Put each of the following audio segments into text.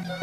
Siang-maengc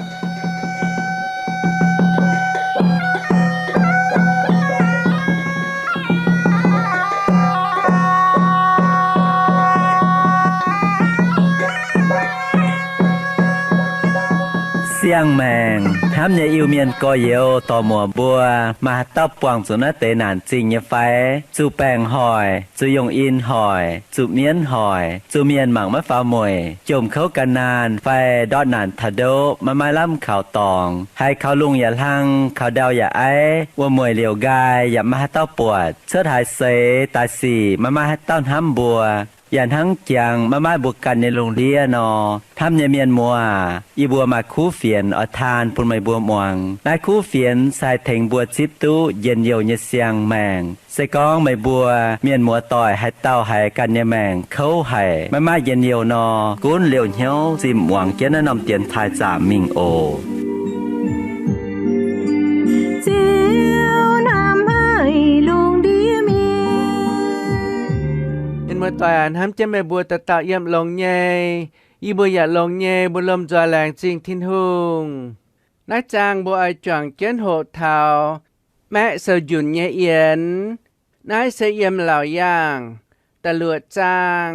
hnamv nyei Iu-Mienh gorx-youz dorc-muoc mbuo, maaih haaix dauh buangh zuqc naaiv deix naanc zingh nyei fai? Zuqc baengc hoic, zuqc yongh in hoic, zuqc mienv hoic, zuqc mienh mangc maiv faaux mueic, jomc kouv gan naanh fai ndortv naanc taux ndoqv maiv maaih lamh kaux dorngx, haiz kaux lungh yaac hlang, kaux ndau yaac aiv, wuom-mueic liouc nqaai yaac maiv maaih haaix dauh buatc, cuotv haaix seix daaih sic maiv maaih haaix dauh hnamv mbuo, yaac hnangv jangx maiv maaih mbuo ganh nyei lungh ndiev nor. Hnamv nyei mienh muoz, yie mbuo maaih kuv fienx oix taan bun meih mbuo muangx. Naaiv kuv fienx se haih tengx mbuo zipv duqv njien-youh nyei siang-maengc. Se gorngv meih mbuo mienh muoz-doic haaix dauh haiz ganh nyei maengc kouv haic, maiv maaih njien-youh nor, gunv liouh hnyouv zimh muangx jienv naaiv norm dienx taaih zaamc mingh oc. Ziouv hnamv haic lungh ndiev mienh. Mienh muoz-doic aac, hnamv jienv meih mbuo dauh dauh yiem longx nyei. Yie mbuo yaac longx nyei, mbuo lomh nzoih laengz zingh Tin-Hungh. Naaiv zaang mbuo oix juangc jienv hoqc taux maeqv sou-njunc nyei yienx. Naaiv se yiem Laauc Yaangh da'luoqc zaang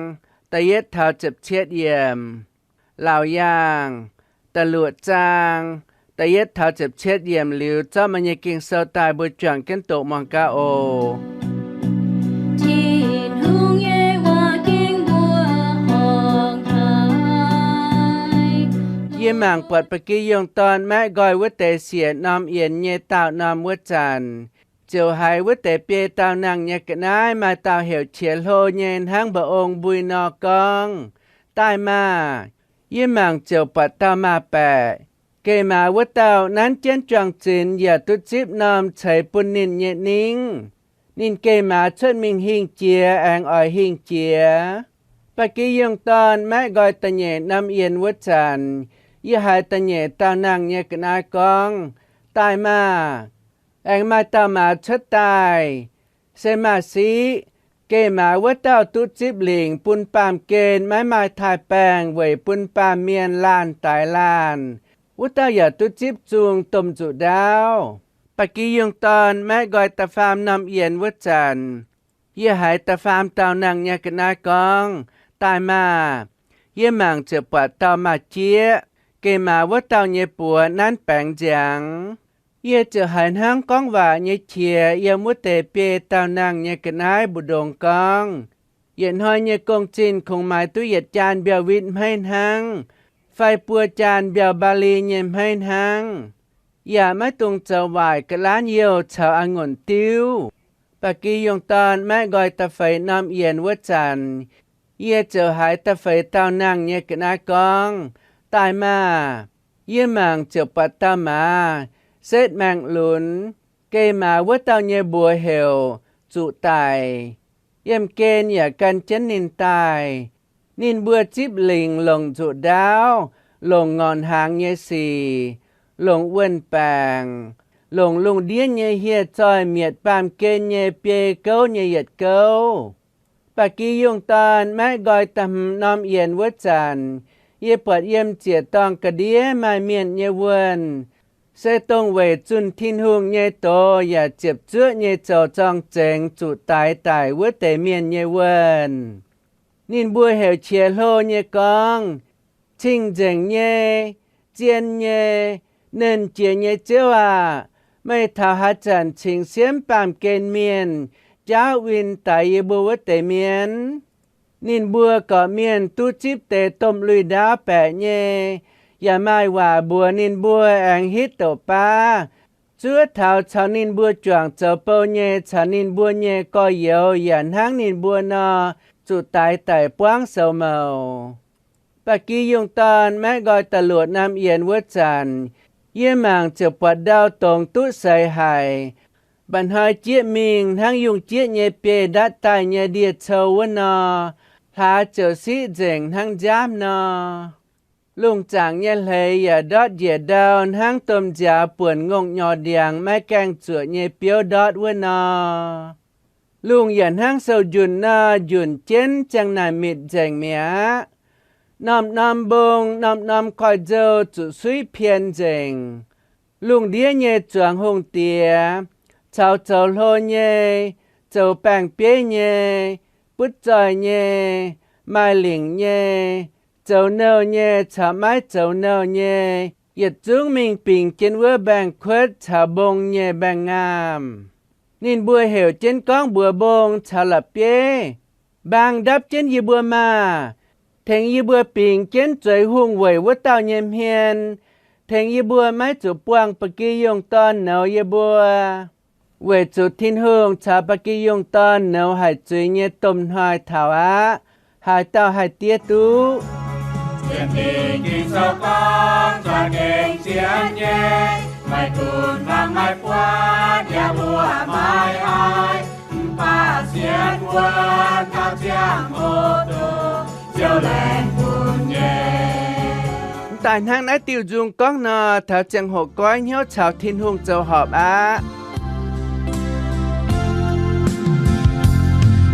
da'yietv taux ziepc cietv yiemc. Laauc Yaangh da'luoqc zaang da'yietv taux ziepc cietv yiemc liuz, zorqv meih nyei Ging-Sou daaih mbuo juangc jienv doqc muangx gaax oc. Tin-Hungh nyei waac-ging mbuo horngc haic. Yie mangc buatc ba'gi yungh dorn maeqv nqoi wuov deix siec norm yienx nyei daauh norm wuov zanc, ziouc haiz wuov deix biei daauh nangh nyei ga'naaiv maaih dauh heuc qiex hlo nyei hnangv mba'ong mbui nor gorngv, Daaih maah! Yie mangc ziouc buatc dauh maah baeqc. Geh maaz wuov dauh nanv jienv juang-zinx yaac duqv zipv norm ceix bun ninh nyei ningv. Ninh geh maaz cuotv mingh hingh jiex aengx oix hingh jiex. Ba'gi yungh dorn maeqv nqoi da'nyeic norm yienx wuov zanc, yie haiz da'nyeic daauh nangh nyei ga'naaiv gorngv, Daaih maah! Aengx maaih dauh maaz cuotv daaih. Se maaih siqv, geh maaz wuov dauh duqv zipv lingc bun baamh gen maiv maaih taaih-baengh weic bun baamh mienh laanh daix laanh. Wuov dauh yaac duqv zipv zung domh nzuqc ndaauv. Ba'gi yungh dorn maeqv nqoi da'faam norm yienx wuov zanc, yie haiz da'faam daauh nangh nyei ga'naaiv gorngv, Daaih maah! Yie mangc ziouc buatc dauh maaz-jieqv. Geh maaz wuov dauh nyei buoz nanv baengx nziangx. Yie ziouc haiz hnangv gorngv waac nyei qiex yiem wuov deix biei daauh nangh nyei ga'naaiv mbu'ndongx gorngv, Yietc hnoi nyei gong-zinh kungx maaiz duqv yietc jaan mbiauh witv hmeiv hnangv, fai buo jaan mbiauh mbaali nyei hmeiv hnangv. Yaac maiv dungx zoux waaic ga'laanv youh caux a'ngunc diuv. Ba'gi yungh dorn maeqv nqoi da'feix norm yienx wuov zanc, yie ziouc haiz da'feix daauh nangh nyei ga'naaiv gorngv, Daaih maah! Yie mangc ziouc buatc dauh maaz setv maengh lunx. Geh maaz wuov dauh nyei mbuox heuc Zuqc Daic. Yiemh Gen yaac gan jienv ninh daaih. Ninh mbuo zipv lingc longc nzuqc ndaauv, longc ngorc hnaangx nyei sic, longc wuon-baengc, longc lungh ndiev nyei hieh zoih mietc baamh gen nyei biei gouv nyei yietc gouv. Ba'gi yungh dorn maeqv nqoi da'hmz norm yienx wuov zanc, yie buatc yiem ziec-dorngh ga'ndiev maaih mienh nyei wuonh, se dongh weic zunh Tin-Hungh nyei doz yaac ziepc zuoqv nyei zoux zorng-zengx zuqc daix daic wuov deix mienh nyei wuonh. Ninh mbuo heuc qiex hlo nyei gorngv, Cing-nzengc nyei, zien nyei, nernh jiex nyei Ziouv aah! Meih taux haaix zanc cingx siemv baamh gen mienh njaaux win daix yie mbuo wuov deix mienh? Ninh mbuo gorqv-mienh duqv zipv deix domh lui-ndaauv baeqc nyei, yaac maaih waac mbuox ninh mbuo aengx hitv doqc baav, zuov taux caux ninh mbuo juangc zoux bou nyei caux ninh mbuo nyei gorx-youz yaac hnangv ninh mbuo nor, zuqc daix daic buangv soux mouc. Ba'gi yungh dorn maeqv nqoi da'luoqc norm yienx wuov zanc, yie mangc ziouc buatc ndau dongz duqv seix haic. Mba'hnoi jieqv mingh hnangv yungh jieqv nyei biei ndatv daaih nyei ndie-cou wuov nor, hlaax ziouc siqv nzengc hnangv nziaamv nor. Lungh zaangc nyei hleix yaac ndortv njiec ndau hnangv domh nziaaux buonc ngongh nyorx ndiangx maiv gaengh zuoqc nyei biouv ndortv wuov nor. Lungh yaac hnangv sou-njunc nor njunc jienv ziang naaic mitc nzengc mi'aqv. Norm-norm mbong, norm-norm koiv-nzou zuqc suiv pien nzengc. Lungh ndiev nyei zuangx hungh diex, caux zoux hlo nyei, zoux baeng-bieiv nyei, butv zoih nyei, maaih lingc nyei, zoux nouh nyei caux maiv zoux nouh nyei, yietc zungv mingh bingc jienv wuov mbaengx-kuotv caux mbong nyei mbaengx-ngaamh. Ninh mbuo heuc jienv gorngv mbuox mbong caux la'bieiv, Mbaang ndapv jienv yie mbuo maah! Tengx yie mbuo bingx jienv zueiz hungh weic wuov dauh nyei hmien. Tengx yie mbuo maiv zuqc buangh ba'gi yungh dorn nouz yie mbuo. Weic zuqc Tin-Hungh caux ba'gi yungh dorn nouz haic zuiz nyei domh hnoi taux aqv. Haaix dauh haih diev duqv? Sienx Ging-Sou gorngv, za'gengh sienx nyei, maiv gunv hmuangx maiv buatc, yaac mbuo maiv haih, mv baac sienx wuonv taux ziangh hoc dongh Ziouv laengz bun nyei. Mv daaih hnangv naaiv diuh nzung gorngv nor, taux ziangh hoc goiv hnyouv caux Tin-Hungh zoux horpc aqv.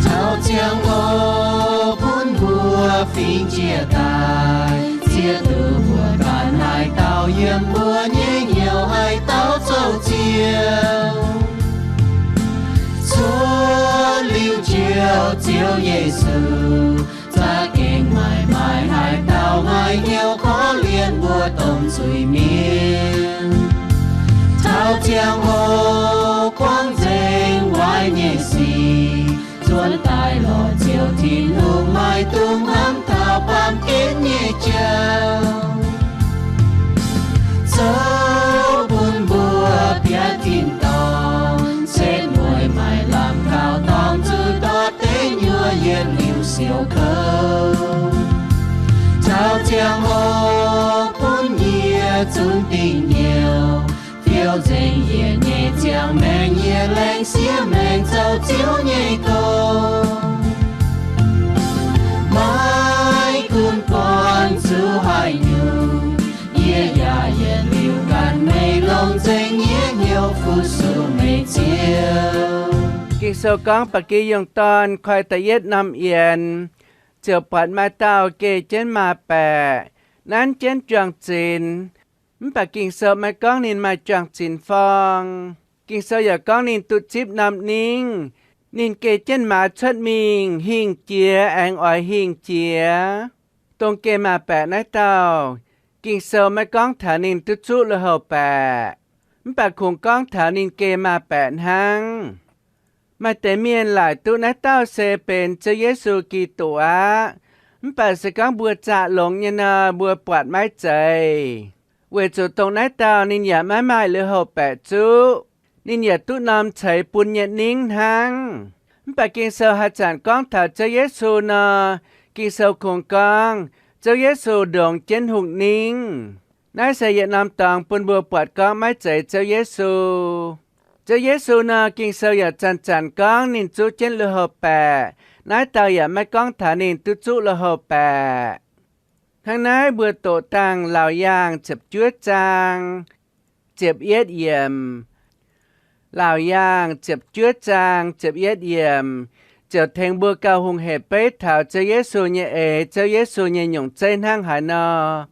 Taux ziangh hoc bun mbuo fingx jiex daaih, ziex duqv mbuo ganh haaix dauh yiem mbuo nyei hnyouv haaix dauh zoux Ziouv. Cuotv liuz Njoux Ziouv Yesu, za'gengh maaih maaih haaix dauh maaih hnyouv korv-lienh mbuo domh zuiz-mienh. Taux ziangh hoc buangv nzengc waaic nyei sic, zuonx daaih lorz Ziouv Tin-Hungh, maiv dungx hnamv taux baamh gen nyei jauv. Zoux bun mbuo biaa tin-dorngh, setv mueiz maaih lamh kaux dorngx zuqc ndortv deic nyuoqc yietc liuz siouc kouv. Taux ziangh hoc bun yie zunc dingh nyouz, fiou nzengc yie nyei ziangh maengc, yie laengz siev maengc zoux Ziouv nyei gong. Maiv gunv buangh zuqc haaix nyungc, yie yaac yietc liuz ganh meih longc nzengc yie hnyouv fu-sux meih Ziouv. Ging-Sou gorngv ba'gi yungh dorn koi da'yietv norm yienx, ziouc buatc maaih dauh geh jienv maaz-baeqc, nanv jienv juang-zinx. Mv baac Ging-Sou maiv gorngv ninh maaih juang-zinx forng. Ging-Sou yaac gorngv ninh duqv zipv norm ningv. Ninh geh jienv maaz cuotv mingh, hingh jiex aengx oix hingh jiex. Dongh geh maaz-baeqc naaiv dauh, Ging-Sou maiv gorngv taux ninh duqv zuqv lui-houx baeqc, mv baac kungx gorngv taux ninh geh maaz-baeqc hnangv. Maaih deix mienh laaic duqv naaiv dauh se benx Ziouv Yesu Giduc aqv. Mv baac se gorngv mbuo zaqc longx nyei nor, mbuo buatc maiv zeiz, weic zuqc dongh naaiv dauh ninh yaac maiv maaih lui-houx baeqc zuqv. Ninh yaac duqv norm ceix bun nyei ningv hnangv. Mv baac Ging-Sou haaix zanc gorngv taux Ziouv Yesu nor, Ging-Sou kungx gorngv Ziouv Yesu ndongx jienv hungh ningv. Naaiv se yietc norm dorngx bun mbuo buatc gorngv maiv zeiz Ziouv Yesu. Ziouv Yesu nor, Ging-Sou yaac zanc-zanc gorngv ninh zuqv jienv lui-houx baeqc. Naaiv dauh yaac maiv gorngv taux ninh duqv zuqv lui-houx baeqc. Hnangv naaiv mbuo doqc dangh Laauc Yaangh ziepc juov zaang ziepc yietv yiemc. Laauc Yaangh ziepc juov zaang ziepc yietv yiemc ziouc tengx mbuo gauh hungh hec beiv taux Ziouv Yesu nyei eix, Ziouv Yesu nyei nyungc zeiv hnangv haaix nor.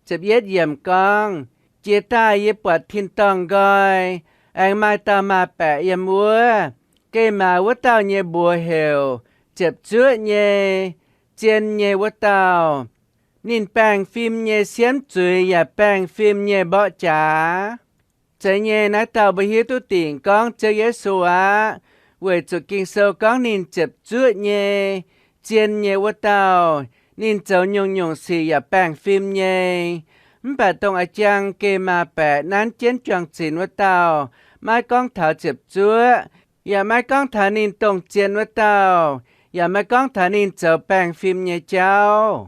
Ziepc yietv yiemc gorngv, Jiex daaih yie buatc tin-dorngh nqoi, aengx maaih dauh maaz-baeqc yiem wuov. Geh maaz wuov dauh nyei mbuox heuc Ziepc Zuoqv nyei, Zien nyei wuov dauh. Ninh baengh fim nyei siemv zuiz yaac baengh fim nyei mborqv jaax. Zeiz nyei, naaiv dauh mbuo hiuv duqv dingc gorngv Ziouv Yesu aqv, weic zuqc Ging-Sou gorngv ninh ziepc zuoqv nyei, zien nyei wuov dauh. Ninh zoux nyungc-nyungc sic yaac baengh fim nyei. Mv baac dongh a'jang geh maaz-baeqc nanv jienv juang-zinx wuov dauh maiv gorngv taux ziepc zuoqv, yaac maiv gorngv taux ninh dongh zien wuov dauh, yaac maiv gorngv taux ninh zoux baengh fim nyei jauv.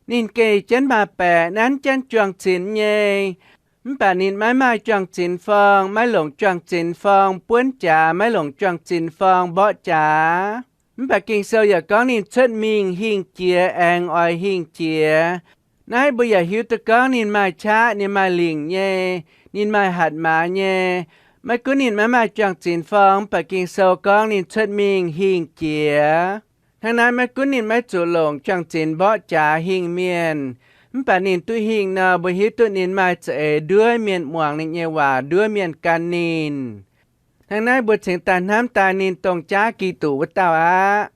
Ninh geh jienv maaz-baeqc nanv jienv juang-zinx nyei, mv baac ninh maiv maaih juang-zinx forng, maiv longc juang-zinx forng buonv jaax, maiv longc juang-zinx forng mborqv jaax. Mv baac Ging-Sou yaac gorngv ninh cuotv mingh hingh jiex aengx oix hingh jiex. Naaiv mbuo yaac hiuv duqv gorngv ninh maaih qaqv, ninh maaih lingc nyei, ninh maaih hatc maaz nyei. Maiv gunv ninh maiv maaih juang-zinx forng, mv baac Ging-Sou gorngv ninh cuotv mingh hingh jiex. Hnangv naaiv maiv gunv ninh maiv zuqc longc juang-zinx mborqv jaax hingh mienh, mv baac ninh duqv hingh nor, mbuo hiuv duqv ninh maaih za'eix nduov mienh muangx ninh nyei waac, nduov mienh gan ninh. Hnangv naaiv mbuo cingx daaih hnamv daaih ninh dongh jaav Giduc wuov dauh aqv.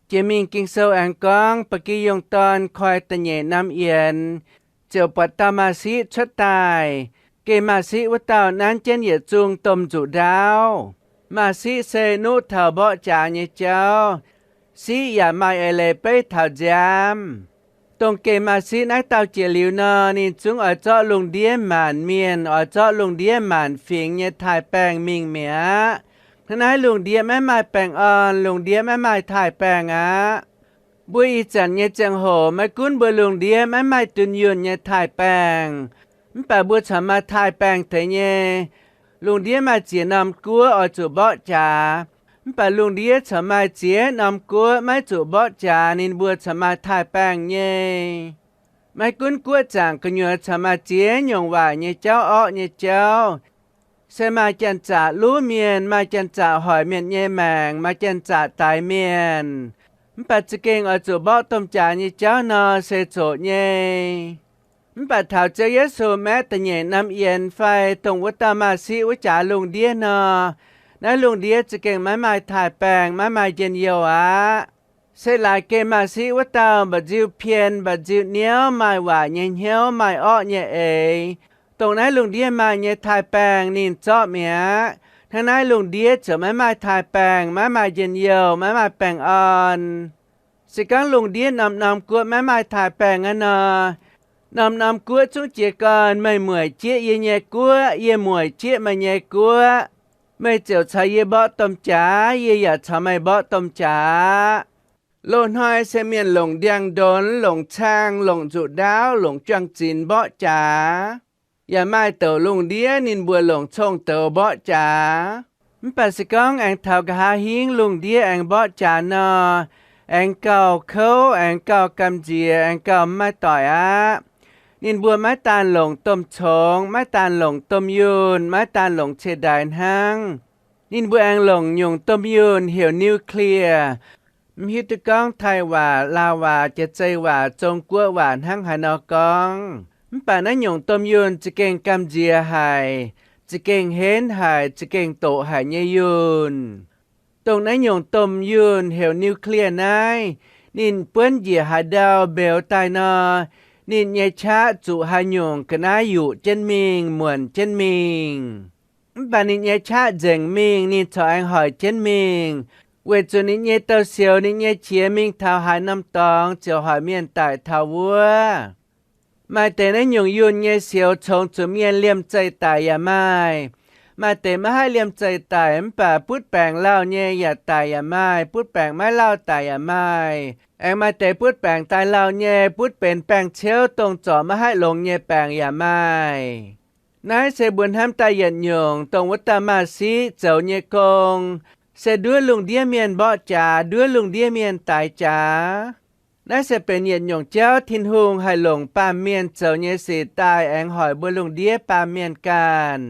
Jiex mingh Ging-Sou aengx gorngv ba'gi yungh dorn koi da'nyeic norm yienx, ziouc buatc dauh maaz-siqv cuotv daaih. Geh maaz-siqv wuov dauh nanv jienv yietc zungh domh nzuqc ndaauv. Maaz-siqv se nuqv taux mborqv jaax nyei jauv. Siqv yaac maaih eix leiz beiv taux nziaamv. Dongh geh maaz-siqv naaiv dauh jiex liuz nor, ninh zungv oix zorqv lungh ndiev maanc mienh, oix zorqv lungh ndiev maanc fingx nyei taaih baengh mingh mi'aqv. Hnangv naaiv lungh ndiev maiv maaih baengh orn, lungh ndiev maiv maaih taaih baengh aqv. Mbuo ih zanc nyei ziangh hoc maiv gunv mbuo lungh ndiev maiv maaih dunh yunh nyei taaih baengh, mv baac mbuo corc maaih taaih baengh deix nyei. Lungh ndiev maaih ziex norm guoqv oix zuqc mborqv jaax, mv baac lungh ndiev corc maaih ziex norm guoqv maiv zuqc mborqv jaax, ninh mbuo corc maaih taaih baengh nyei. Maiv gunv guoqv zaangc gu'nyuoz corc maaih ziex nyungc waaic nyei jauv, orqv nyei jauv. Se maaih janx-zaqc luv mienh, maaih janx-zaqc hoic mienh nyei maengc, maaih janx-zaqc daix mienh. Mv baac za'gengh oix zuqc mborqv domh jaax nyei jauv nor se zoqc nyei. Mv baac taux Ziouv Yesu maeqv da'nyeic norm yienx fai dongh wuov dauh maaz-siqv wuov jaax lungh ndiev nor, naaiv lungh ndiev za'gengh maiv maaih taaih baengh, maiv maaih njien-youh aqv. Se laaix geh maaz-siqv wuov dauh mba'nziu pien, mba'nziu niouv, maaih waaic nyei hnyouv, maaih orqv nyei eix, dongh naaiv lungh ndiev maaih nyei taaih baengh ninh zorqv mi'aqv. Hnangv naaiv lungh ndiev ziouc maiv maaih taaih baengh, maiv maaih njien-youh, maiv maaih baengh orn. Se gorngv lungh ndiev norm-norm guoqv maiv maaih taaih baengh aqv nor, norm-norm guoqv zungv jiez gorn, meih mueic jieqv yie nyei guoqv, yie mueic jieqv meih nyei guoqv. Meih ziouc caux yie mborqv domh jaax, yie yaac caux meih mborqv domh jaax. Loz-hnoi se mienh longc ndiangx-ndonx, longc caang, longc nzuqc ndaauv, longc juang-zinx mborqv jaax. Yaac maaih douc lungh ndiev ninh mbuo longc cong-douz mborqv jaax. Mv baac se gorngv aengx taux nqa'haav hingv lungh ndiev aengx mborqv jaax nor, aengx gauh kouv, aengx gauh gamh nziex, aengx gauh maiv doic aqv. Ninh mbuo maiv daan longc domh congx, maiv daan longc domh yunh, maiv daan longc cie-ndaix hnangv. Ninh mbuo aengx longc nyungc domh yunh heuc nuclear. Mv hiuv duqv gorngv Taiv waac, Laauv waac, Jaav-Zei waac, Zong-Guoqv waac hnangv haaix nor gorngv. Mv baac naaiv nyungc domh yunh za'gengh gamh nziex haic, za'gengh henv haic, za'gengh doqc haic nyei yunh. Dongh naaiv nyungc domh yunh heuc nuclear naaiv, ninh buonv njiec haaix ndau mbeux daaih nor, ninh nyei qaqv zuqc haaix nyungc ga'naaiv yuqc jienv mingh, muonc jienv mingh. Mv baac ninh nyei qaqv nzengc mingh, ninh corc aengx hoic jienv mingh, weic zuqc ninh nyei douz-sioux, ninh nyei qiex mingh taux haaix norm dorngx ziouc hoic mienh daic taux wuov. Maaih deix naaiv nyungc yunh nyei sioux congx zuqc mienh liemh zeih daic yaac maaih. Maaih deix maiv haih liemh zeih daic mv baac butv baengc lauh nyei yaac daic yaac maaih, butv baengc maiv lauh daic yaac maaih. Aengx maaih deix butv baengc daaih lauh nyei, butv benx baengh ciouv dongh zorc maiv haih longx nyei baengc yaac maaih. Naaiv se mbuo hnamv daaih yietc nyungc dongh wuov dauh maaz-siqv zoux nyei gong, se nduov lungh ndiev mienh mborqv jaax, nduov lungh ndiev mienh daix jaax. Naaiv se benx yietc nyungc jauv Tin-Hungh haih longc baamh mienh zoux nyei sic daaih aengx hoic mbuo lungh ndiev baamh mienh ganh.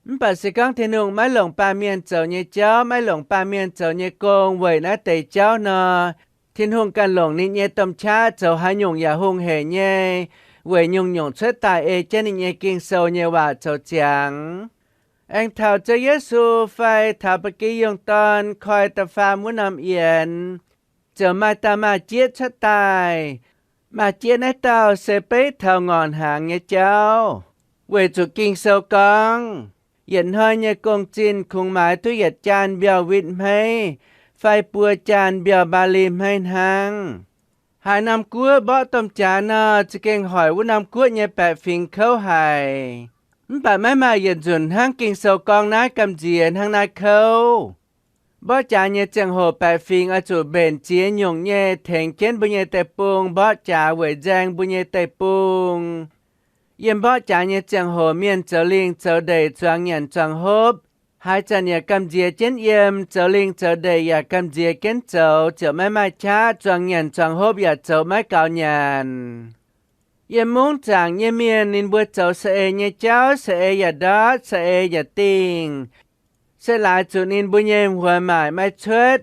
Mv baac se gorngv Tin-Hungh maiv longc baamh mienh zoux nyei jauv, maiv longc baamh mienh zoux nyei gong weic naaiv deix jauv nor, Tin-Hungh ganh longc ninh nyei domh qaqv zoux haaix nyungc yaac hungh heic nyei, weic nyungc-nyungc cuotv daaih ei jienv ninh nyei Ging-Sou nyei waac zoux ziangx. Aengx taux Ziouv Yesu fai taux ba'gi yungh dorn koi da'faam wuov norm yienx, ziouc maaih dauh maaz-jieqv cuotv daaih. Maaz-jieqv naaiv dauh se beiv taux ngorc hnaangx nyei jauv, weic zuqc Ging-Sou gorngv, yietc hnoi nyei gong-zinh kungx maaiz duqv yietc jaan mbiauh witv hmeiv fai buo jaan mbiauh mbaali hmeiv hnangv. Haaix norm guoqv mborqv domh jaax nor, za'gengh hoic wuov norm guoqv nyei baeqc fingx kouv haic. Mv baac maiv maaih yietc nzunc hnangv Ging-Sou gorngv naaiv gamh nziex hnangv naaiv kouv. Mborqv jaax nyei ziangh hoc baeqc fingx oix zuqc mbenc ziex nyungc nyei tengx jienv mbuo nyei deic-bung mborqv jaax weic nzaeng mbuo nyei deic-bung. Yiem mborqv jaax nyei ziangh hoc mienh zoux lingh zoux ndeic zuangx nyanc zuangx hopv. Haaix zanc yaac gamh nziex jienv yiem, zoux lingh zoux ndeic yaac gamh nziex jienv zoux, ziouc maiv maaih qaqv, zuangx nyanc zuangx hopv yaac zoux maiv gaux nyanc. Yiem mungv zaangc nyei mienh ninh mbuo zoux saeng-eix nyei jauv, saeng-eix yaac ndortv, saeng-eix yaac dingh, se laaix zuqc ninh mbuo nyei huox maaic maiv cuotv.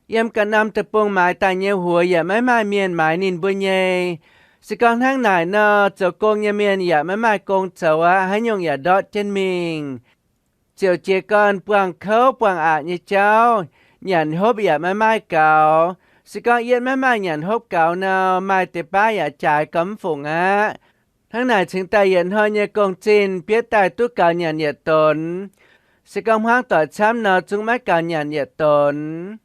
Yiem ganh norm deic-bung maaiz daaih nyei huox yaac maiv maaih mienh maaiz ninh mbuo nyei. Se gorngv hnangv naaic nor, zoux gong nyei mienh yaac maiv maaih gong zoux aqv, haaix nyungc yaac ndortv jienv mingh. Ziouc jiez gorn buangh kouv buangh aqc nyei jauv, nyanc hopv yaac maiv maaih gaux. Se gorngv yietv maiv maaih nyanc hopv gaux nor, maaih deix baav yaac jaaix gau mv fungc aqv. Hnangv naaic cingx daaih yietc hnoi nyei gong-zinh bietv daaih duqv gaux nyanc yietc donx. Se gorngv hmuangv doic camv nor, zungv maiv gaux nyanc yietc donx.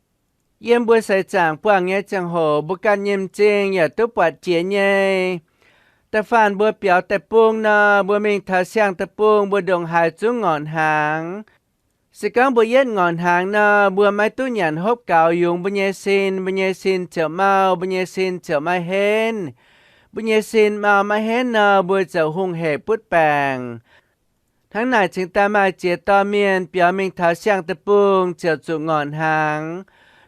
Yiem mbuo seix zaangc buangh nyei ziangh hoc, mbuo ganh nyei m'zing yaac duqv buatc jiex nyei. Da'faanh mbuo biaux deic-bung nor, mbuo mingh taux siang-deic-bung, mbuo ndongc haaix zungv ngorc hnaangx. Se gorngv mbuo yietv ngorc hnaangx nor, mbuo maiv duqv nyanc hopv gaux yungz mbuo nyei sin, mbuo nyei sin ziouc mau, mbuo nyei sin ziouc maiv henv. Mbuo nyei sin mau maiv henv nor, mbuo ziouc hungh hec butv baengc. Hnangv naaic cingx daaih maaih ziex dorh mienh biaux mingh taux siang-deic-bung ziouc zuqc ngorc hnaangx.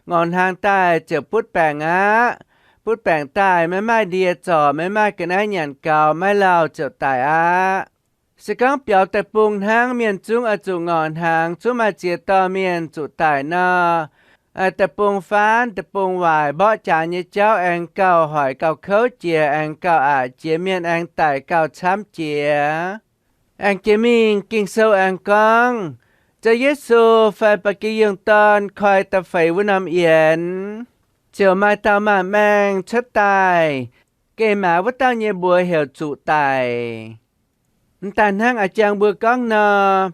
Ngorc hnaangx daaih ziouc butv baengc aqv. Butv baengc daaih maiv maaih ndie zorc, maiv maaih ga'naaiv nyanc gaux, maiv lauh ziouc daic aqv. Se gorngv biaux deic-bung hnangv, mienh zungv oix zuqc ngorc hnaangx, zungv maaih ziex dorh mienh zuqc daic nor, deic-bung faanv, deic-bung waaic, mborqv jaax nyei jauv aengx gauh hoic gauh kouv jiex, aengx gauh aqc jiex, mienh aengx daic gauh camv jiex. Aengx jiex mingh Ging-Sou aengx gorngv, zoux Yesu fai Ba'gi Yungh Dorn koi da'feix wuov norm yienx, ziouc maaih dauh maanc maeng cuotv daaih, geh maaz wuov dauh nyei mbuox heuc Zuqc Daic. M'daaih hnangv a'jang mbuo gorngv nor,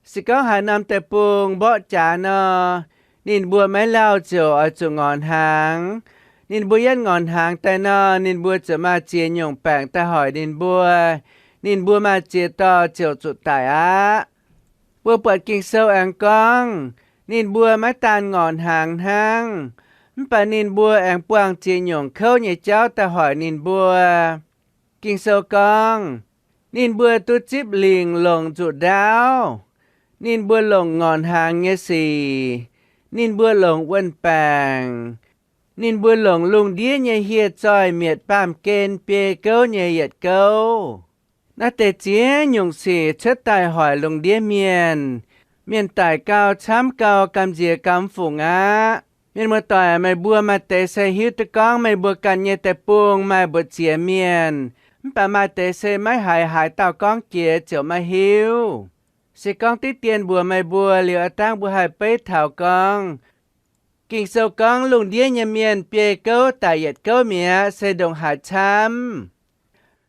se gorngv haaix norm deic-bung mborqv jaax nor, ninh mbuo maiv lauh ziouc oix zuqc ngorc hnaangx. Ninh mbuo yietv ngorc hnaangx daaih nor, ninh mbuo ziouc maaih ziex nyungc baengc daaih hoic ninh mbuo. Ninh mbuo maaih ziex dorh ziouc zuqc daic aqv. Mbuo buatc Ging-Sou aengx gorngv, ninh mbuo maiv daan ngorc hnaangx hnangv, mv baac ninh mbuo aengx buangh ziex nyungc kouv nyei jauv daaih hoic ninh mbuo. Ging-Sou gorngv, ninh mbuo duqv zipv lingc longc nzuqc ndaauv. Ninh mbuo longc ngorc hnaangx nyei sic. Ninh mbuo longc wuon-baengc. Ninh mbuo longc lungh ndiev nyei hieh zoih mietc baamh gen biei gouv nyei yietc gouv. Naaiv deix ziex nyungc sic cuotv daaih hoic lungh ndiev mienh. Mienh daic gau, camv gau, gamh nziex gau mv fungc aqv. Mienh muoz-doic, meih mbuo maaih deix se hiuv duqv gorngv meih mbuo ganh nyei deic-bung maaih mbu'ziex mienh, mv baac maaih deix se maiv haiz haaix dauh gorngv jiex ziouc maiv hiuv. Se gorngv diqv dien mbuox meih mbuo liuz, aav dangh mbuo haih beiv taux gorngv, Ging-Sou gorngv lungh ndiev nyei mienh biei gouv daic yietc gouv mi'aqv, se ndongc haaix camv?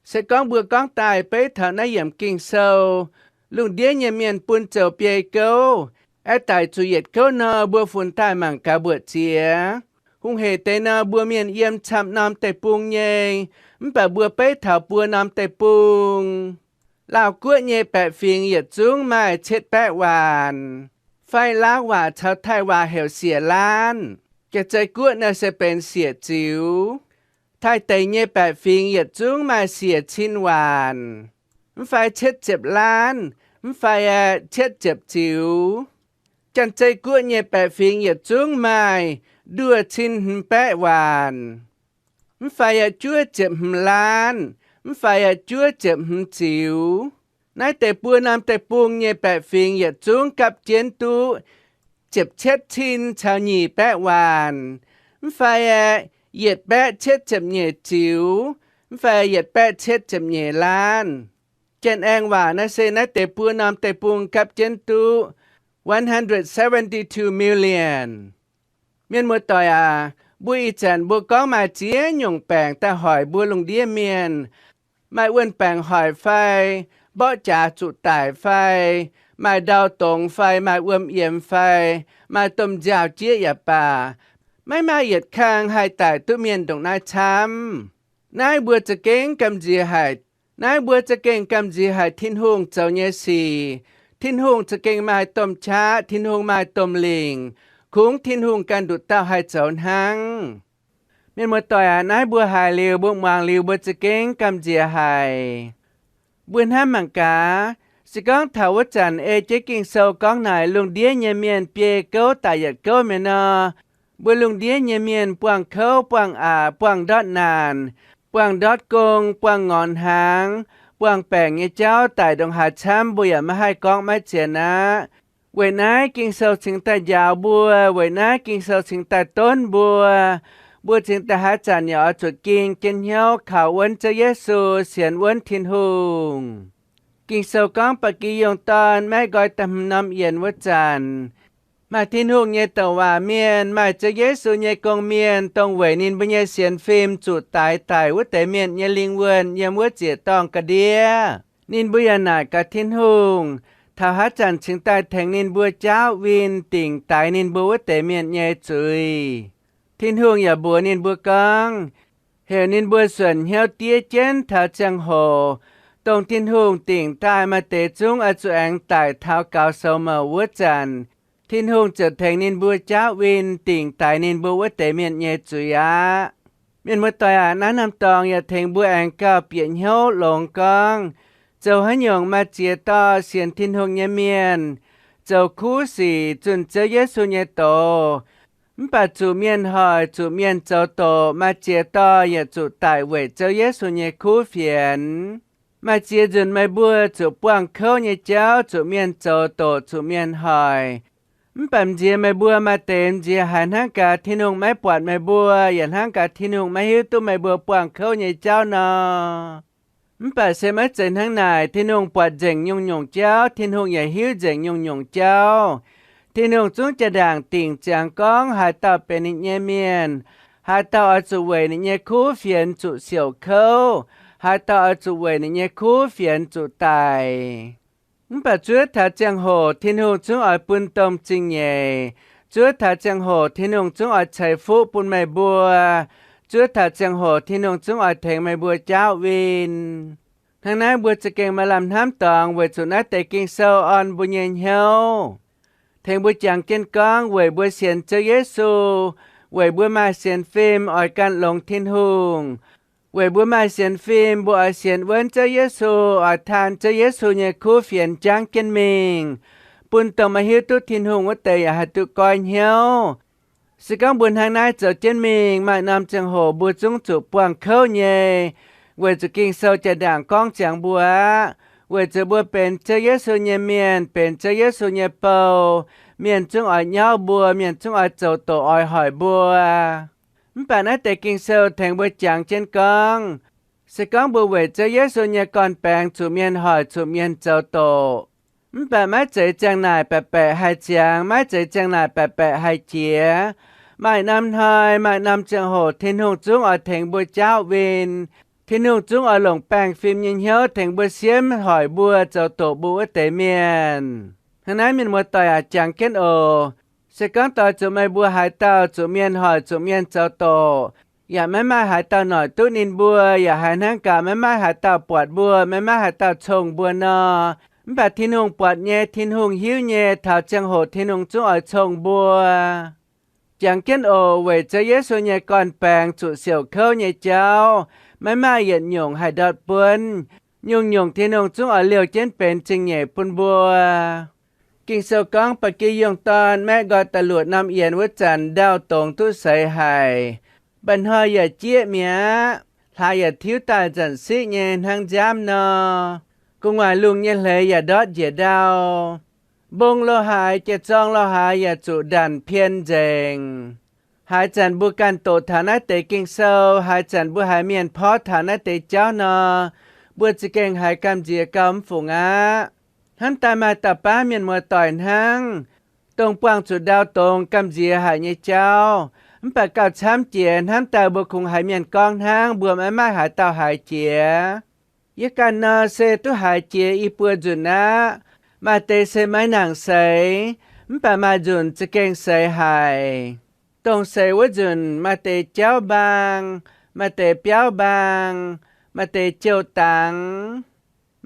Se gorngv mbuo gorngv daaih beiv taux naaiv yiemc Ging-Sou, lungh ndiev nyei mienh bun zoux biei gouv, aeqv, daic zuqc yietc gouv nor, mbuo funx daaih mangc gaax mbuoqc ziex. Hungh hec deix nor, mbuo mienh yiem camv norm deic-bung nyei, mv baac mbuo beiv taux buo norm deic-bung. Laauh guoqv nyei baeqc fingx yietc zungv maaih cietv baeqv waanc. Fai Laauv waac caux Taiv waac heuc siec laanv. Jaav-zei guoqv naaiv se benx siec ziux. Taiv deic nyei baeqc fingx yietc zungv maaih siec cin waanc, mv fai cietv ziepc laanv, mv fai aeqv, cietv ziepc ziux. Janx-Zei guoqv nyei baeqc fingx yietc zungv maaih nduoh cin hmz baeqv waanc, mv fai aeqv, juov ziepc hmz laanv, mv fai aeqv, juov ziepc hmz ziux. Naaiv deix buo norm deic-bung nyei baeqc fingx yietc zungv gapv jienv duqv ziepc cietv cin caux nyic baeqv waanc, mv fai aeqv, yietc baeqv cietv ziepc nyeic ziux, mv fai yietc baeqv cietv ziepc nyeic laanv. Janx-Aengx waac naaiv se naaiv deix buo norm deic-bung gapv jienv duqv one hundred seventy-two million. Mienh muoz-doic aac, mbuo ih zanc mbuo gorngv maaih ziex nyungc baengc daaih hoic mbuo lungh ndiev mienh. Maaih wuon-baengc hoic fai, mborqv jaax zuqc daic fai, maaih ndau dongz fai, maaih wuom yiemx fai, maaih domh nziaaux-jieqv yaac baac, maiv maaih yietc kang haih daic duqv mienh ndongc naaiv camv. Naaiv mbuo za'gengh gamh nziex haic. Naaiv mbuo za'gengh gamh nziex haic Tin-Hungh zoux nyei sic. Tin-Hungh za'gengh maaih domh qaqv, Tin-Hungh maaih domh lingc. Kungx Tin-Hungh ganh nduqc dauh haih zoux hnangv. Mienh muoz-doic aac, naaiv mbuo haiz liuz, mbuo muangx liuz, mbuo za'gengh gamh nziex haic. Mbuo hnamv mangc gaax, se gorngv taux wuov zanc ei jienv Ging-Sou gorngv naaic lungh ndiev nyei mienh biei gouv daic yietc gouv mi'aqv nor, mbuo lungh ndiev nyei mienh buangh kouv, buangh aqc, buangh ndortv naanc, buangh ndortv gong, buangh ngorc hnaangx, buangh baengc nyei jauv daic ndongc haaix camv, mbuo yaac maiv haih gorngv maiv zien aqv. Weic naaiv Ging-Sou cingx daaih njaaux mbuo, weic naaiv Ging-Sou cingx daaih donv mbuo, mbuo cingx daaih haaix zanc yaac oix zuqc ging jienv hnyouv kaux wuonv Ziouv Yesu, sienx wuonv Tin-Hungh. Ging-Sou gorngv Ba'gi Yungh Dorn maiv nqoi da'hmz norm yienx wuov zanc, maaih Tin-Hungh nyei douc waac mienh, maaih Ziouv Yesu nyei gong-mienh, dongh weic ninh mbuo nyei sienx fim zuqc daix daic wuov deix mienh nyei lingh wuonh yiem wuov ziec-dorngh ga'ndiev. Ninh mbuo yaac naaic gaax Tin-Hungh, taux haaix zanc cingx daaih tengx ninh mbuo jaauv win dingc daix ninh mbuo wuov deix mienh nyei zuiz. Tin-Hungh yaac mbuox ninh mbuo gorngv, heuc ninh mbuo suonc hnyouv diev jienv taux ziangh hoc, dongh Tin-Hungh dingc daaih maaih deix zungv oix zuqc aengx daic taux gaux soux mouc wuov zanc, Tin-Hungh ziouc tengx ninh mbuo jaauv win dingc daix ninh mbuo wuov deix mienh nyei zuiz aqv. Mienh muoz-doic aac, naaiv norm dorngx yaac tengx mbuo aengx gauh bieqc hnyouv longx gorngv, zoux haaix nyungc maaih ziex dauh sienx Tin-Hungh nyei mienh zoux kuv sic zunh Ziouv Yesu nyei doz, mv baac zuqc mienh hoic, zuqc mienh zoux doqc, maaih ziex dauh yaac zuqc daic weic Ziouv Yesu nyei kuv fienx. Maaih ziex nzunc meih mbuo zuqc buangh kouv nyei jauv, zuqc mienh zoux doqc, zuqc mienh hoic. Mv baac m'nziex meih mbuo maaih deix m'nziex haiz hnangv gaax Tin-Hungh maiv buatc meih mbuo, yaac hnangv gaax Tin-Hungh maiv hiuv duqv meih mbuo buangh kouv nyei jauv nor. Mv baac se maiv zeiz hnangv naaic. Tin-Hungh buatc nzengc nyungc-nyungc jauv. Tin-Hungh yaac hiuv nzengc nyungc-nyungc jauv. Tin-Hungh zungv jaa-ndaangc dingc ziangx gorngv haaix dauh benx ninh nyei mienh, haaix dauh oix zuqc weic ninh nyei kuv fienx zuqc siouc kouv, haaix dauh oix zuqc weic ninh nyei kuv fienx zuqc daic. Mv baac zuov taux ziangh hoc Tin-Hungh zungv oix bun domh zingh nyeic. Zuov taux ziangh hoc Tin-Hungh zungv oix ceix fuqv bun meih mbuo. Zuov taux ziangh hoc Tin-Hungh zungv oix tengx meih mbuo jaauv win. Hnangv naaiv mbuo za'gengh maaih lamh hnamv dorngx weic zuqc naaiv deix Ging-Sou orn mbuo nyei hnyouv, tengx mbuo jangx jienv gorngv weic mbuo sienx Ziouv Yesu, weic mbuo maaih sienx fim oix gan longx Tin-Hungh, weic mbuo maaih sienx fim mbuo oix sienx wuonv Ziouv Yesu, oix taan Ziouv Yesu nyei kuv fienx jangv jienv mingh, bun dongh maiv hiuv duqv Tin-Hungh wuov deix yaac haih duqv goiv hnyouv. Se gorngv mbuo hnangv naaiv zoux jienv mingh, maaih norm ziangh hoc mbuo zungv zuqc buangh kouv nyei, weic zuqc Ging-Sou jaa-ndaangc gorngv ziangx mbuo aqv. Weic zuqc mbuo benx Ziouv Yesu nyei mienh, benx Ziouv Yesu nyei bou, mienh zungv oix nyauv mbuo, mienh zungv oix zoux doqc oix hoic mbuo. Mv baac naaiv deix Ging-Sou tengx mbuo jangx jienv gorngv, se gorngv mbuo weic Ziouv Yesu nyei gorn-baengx zuqc mienh hoic, zuqc mienh zoux doqc, mv baac maiv zeiz ziang naaic baeqc baeqc haih ziangx, maiv zeiz ziang naaic baeqc baeqc haih jiex. Maaih norm hnoi, maaih norm ziangh hoc Tin-Hungh zungv oix tengx mbuo jaauv win. Tin-Hungh zungv oix longc baengh fim nyei hnyouv tengx mbuo siemv hoic mbuo zoux doqc mbuo wuov deix mienh. Hnangv naaiv mienh muoz-doic aac, jangx jienv oc. Se gorngv doix zuqc meih mbuo haaix dauh zuqc mienh hoic, zuqc mienh zoux doqc, yaac maiv maaih haaix dauh noic duqv ninh mbuo, yaac haiz hnangv gaax maiv maaih haaix dauh buatc mbuo, maiv maaih haaix dauh cong mbuo nor, mv baac Tin-Hungh buatc nyei, Tin-Hungh hiuv nyei, taux ziangh hoc Tin-Hungh zungv oix cong mbuo. Jangx jienv oc. Weic Ziouv Yesu nyei gorn-baengx zuqc siouc kouv nyei jauv, maiv maaih yietc nyungc haih ndortv buonv. Nyungc-nyungc Tin-Hungh zungv oix liouh jienv benx zingh nyeic bun mbuo. Ging-Sou gorngv Ba'gi Yungh Dorn maeqv nqoi da'luoqc norm yienx wuov zanc ndau dongz duqv seix haic. Mba'hnoi yaac jieqv mi'aqv. Hlaax yaac tiuv daaih nzanc siqv nyei hnangv nziaamv nor. Gu'nguaaic lungh nyei hleix yaac ndortv njiec ndau. Mbong lo haaix, jiex zorng lo haaix yaac zuqc ndanc pien nzengc. Haaix zanc mbuo ganh doqc taux naaiv deix Ging-Sou, haaix zanc mbuo haiz mienh porv taux naaiv deix jauv nor, mbuo za'gengh haiz gamh nziex gauh mv fungc aqv. Hnamv daaih maaih dauh baav mienh muoz-doic hnangv, dongh buangh zuqc ndau dongz gamh nziex haic nyei jauv. Mv baac gauh camv jiex hnamv daaih mbuo kungx haiz mienh gorngv hnangv, mbuo maiv maaih haaix dauh haiz jiex. Yie ganh nor se duqv haiz jiex i buo nzunc aqv. Maaih deix se maiv nangc seix, mv baac maaih nzunc za'gengh seix haic. Dongh seix wuov nzunc maaih deix jauv mbaang, maaih deix biauv mbaang, maaih deix jouh dangx,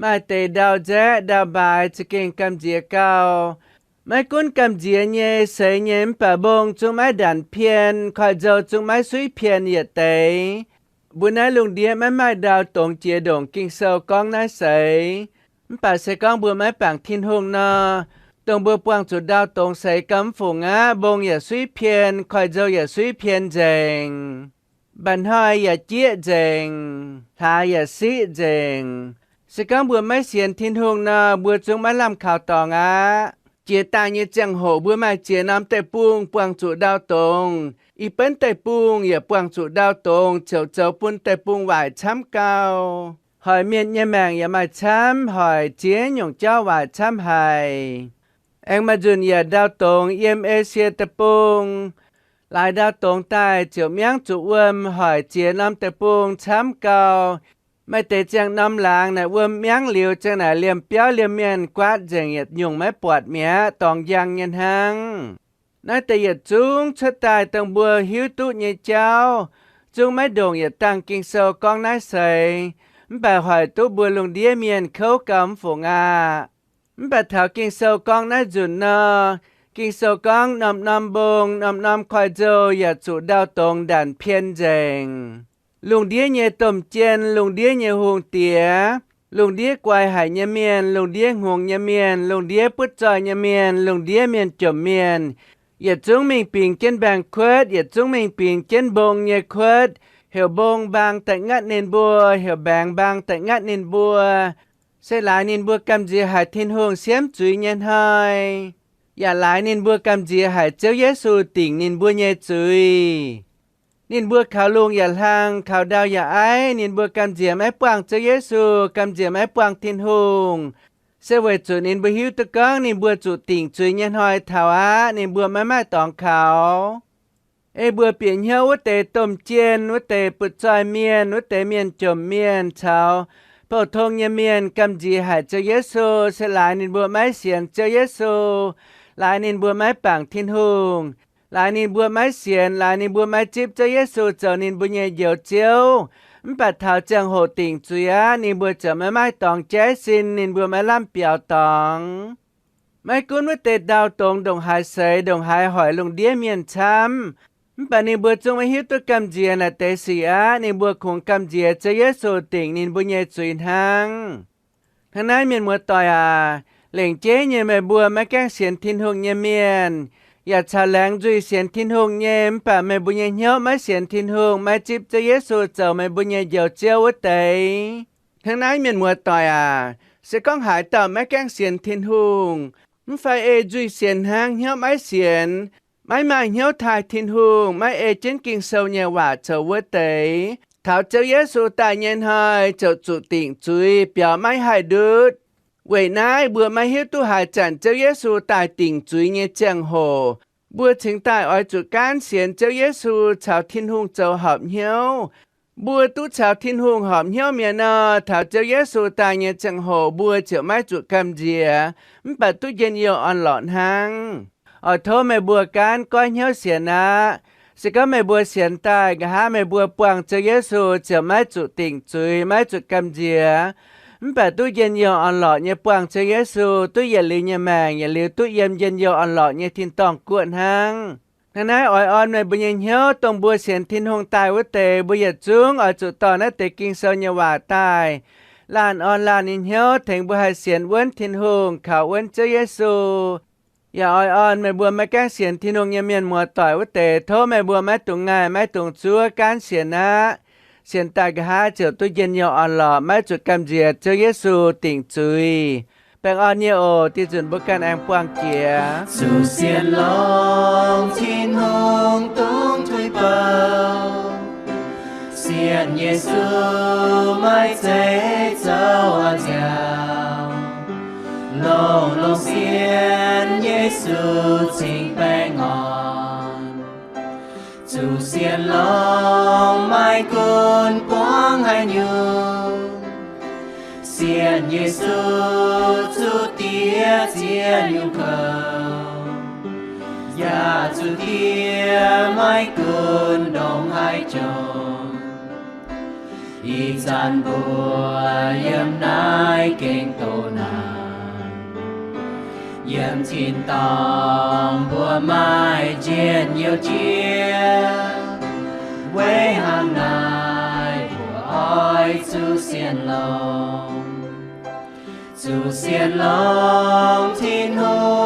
maaih deix ndau nzaeqv ndau mbaaix za'gengh gamh nziex gauh. Maiv gunv gamh nziex nyei, seix nyei, mv baac mbong zungv maiv ndanc pien, koiv-nzou zungv maiv suiv pien yietc deix. Mbuo naaiv lungh ndiev maiv maaih ndau dongz jiex ndongc Ging-Sou gorngv naaiv seix. Mv baac se gorngv mbuo maiv bangc Tin-Hungh nor, dongh mbuo buangh zuqc ndau dongz seix gauh mv fungc aqv. Mbong yaac suiv pien, koiv-nzou yaac suiv pien nzengc. Mba'hnoi yaac jieqv nzengc, hlaax yaac siqv nzengc. Se gorngv mbuo maiv sienx Tin-Hungh nor, mbuo zungv maiv lamh kaux dorngx aqv. Jiex daaih nyei ziangh hoc mbuo maaih ziex norm deic-bung buangh zuqc ndau dongz. Ih benv deic-bung yaac buangh zuqc ndau dongz ziouc zoux bun deic-bung waaic camv gau. Hoic mienh nyei maengc yaac maaih camv, hoic ziex nyungc jauv waaic camv haic. Aengx maaih nzunc yaac ndau dongz yiem Esie Deic-Bung. Laaix ndau dongz daaih ziouc miangv zuqc wuom, hoic ziex norm deic-bung camv gau. Maaih deix ziangh norm laangz naaic wuom miangv liuz ziang naaic liemh biauv liemh mienh guaatv nzengc, yietc nyungc maiv buatc mi'aqv, dorngx njang nyei hnangv. Naaiv deix yietc zungv cuotv daaih dongh mbuo hiuv duqv nyei jauv. Zungv maiv ndongc yietc dangh Ging-Sou gorngv naaiv seix, mv baac hoic duqv mbuo lungh ndiev mienh kouv gau mv fungc aqv. Mv baac taux Ging-Sou gorngv naaiv nzunc nor, Ging-Sou gorngv norm-norm mbong, norm-norm koiv-nzou yaac zuqc ndau dongz ndanc pien nzengc. Lungh ndiev nyei domh jien, lungh ndiev nyei hungh diex, lungh ndiev guai haic nyei mienh, lungh ndiev hngongx nyei mienh, lungh ndiev butv zoih nyei mienh, lungh ndiev mienh jomc mienh, yietc zungv mingh bingx jienv mbaengx-kuotv, yietc zungv mingh bingx jienv mbong nyei kuotv, heuc mbong mbaang da'nqaatv ninh mbuo, heuc mbaengx mbaang da'nqaatv ninh mbuo, se laaix ninh mbuo gamh nziex haic Tin-Hungh siemv zuiz nyei hnoi, yaac laaix ninh mbuo gamh nziex haic Ziouv Yesu dingc ninh mbuo nyei zuiz. Ninh mbuo kaux lungh yaac hlang, kaux ndau yaac aiv, ninh mbuo gamh nziex maiv buangh Ziouv Yesu, gamh nziex maiv buangh Tin-Hungh, se weic zuqc ninh mbuo hiuv duqv gorngv ninh mbuo zuqc dingc zuiz nyei hnoi taux aqv, ninh mbuo maiv maaih dorngx kaux. Ei mbuo bieqc hnyouv wuov deix domh jien, wuov deix butv zoih mienh, wuov deix mienh jomc mienh caux pou-tong nyei mienh gamh nziex haic Ziouv Yesu, se laaix ninh mbuo maiv sienx Ziouv Yesu, laaix ninh mbuo maiv bangc Tin-Hungh, laaix ninh mbuo maiv sienx, laaix ninh mbuo maiv zipv Ziouv Yesu zoux ninh mbuo nyei Njoux Ziouv. Mv baac taux ziangh hoc dingc zuiz aqv, ninh mbuo ziouc maiv maaih dorngx jaiv sin, ninh mbuo maiv lamh biaux dorngx. Maiv gunv wuov deix ndau dongz ndongc haaix seix, ndongc haaix hoic lungh ndiev mienh camv, mv baac ninh mbuo zungv maiv hiuv duqv gamh nziex naaic deix sic aqv. Ninh mbuo kungx gamh nziex Ziouv Yesu dingc ninh mbuo nyei zuiz hnangv. Hnangv naaiv, mienh muoz-doic aac, lengc jeiv nyei meih mbuo maiv gaengh sienx Tin-Hungh nyei mienh, yaac caux laengz nzuih sienx Tin-Hungh nyei, mv baac meih mbuo nyei hnyouv maiv sienx Tin-Hungh, maiv zipv Ziouv Yesu zoux meih mbuo nyei Njoux Ziouv wuov deix. Hnangv naaiv, mienh muoz-doic aac, se gorngv haaix dauh maiv gaengh sienx Tin-Hungh, mv fai ei nzuih sienx hnangv, hnyouv maiv sienx, maiv maaih hnyouv taaih Tin-Hungh, maiv ei jienv Ging-Sou nyei waac zoux wuov deix, taux Ziouv Yesu daaih nyei hnoi ziouc zuqc dingc zuiz, biaux maiv haih ndutv. Weic naaiv mbuo maiv hiuv duqv haaix zanc Ziouv Yesu daaih dingc zuiz nyei ziangh hoc, mbuo cingx daaih oix zuqc gaanv sienx Ziouv Yesu caux Tin-Hungh zoux horpc hnyouv. Mbuo duqv caux Tin-Hungh horpc hnyouv mi'aqv nor, taux Ziouv Yesu daaih nyei ziangh hoc mbuo ziouc maiv zuqc gamh nziex, mv baac duqv njien-youh orn-lorqc hnangv. Oix tov meih mbuo gaanv goiv hnyouv sienx aqv. Se gorngv meih mbuo sienx daaih, nqa'haav meih mbuo buangh Ziouv Yesu ziouc maiv zuqc dingc zuiz, maiv zuqc gamh nziex, mv baac duqv njien-youh orn-lorqc nyei buangh Ziouv Yesu, duqv yietc liuz nyei maengc, yietc liuz duqv yiem njien-youh orn-lorqc nyei tin-dorngh guoqv hnangv. Hnangv naaiv oix orn meih mbuo nyei hnyouv, dongh mbuo sienx Tin-Hungh daaih wuov deix, mbuo yietc zungv oix zuqc dorh naaiv deix Ging-Sou nyei waac daaih laanh orn laanh nyei hnyouv, tengx mbuo haih sienx wuonv Tin-Hungh, kaux wuonv Ziouv Yesu. Yaac oix orn meih mbuo maiv gaengh sienx Tin-Hungh nyei mienh muoz-doic wuov deix, tov meih mbuo maiv dungx ngaih, maiv dungx zuov, gaanv sienx aqv. Sienx daaih nqa'haav ziouc duqv njien-youh orn-lorqc, maiv zuqc gamh nziex Ziouv Yesu dingc zuiz. Baengh orn nyei oc. Dih nzunc mbuo ganh aengx buangh jiex. Zuqc sienx longx Tin-Hungh dungx tuix bouh, sienx Yesu maiv zeiz zoux nziaauc. Longx-longx sienx Yesu cingx baengh orn. Zuqc sienx longx maiv gunv buangv haaix nyungc, sienx Yesu zuqc diev ziex nyungc kouv, yaac zuqc diev maiv gunv ndongc haaix jomc. Ih zanc mbuo yiem naaiv gengh doqc naanc, yiem tin-dorngh mbuo maaih njien-youh jiex. Weic hnangv naaiv mbuo oix zuqc sienx longx, zuqc sienx longx Tin-Hungh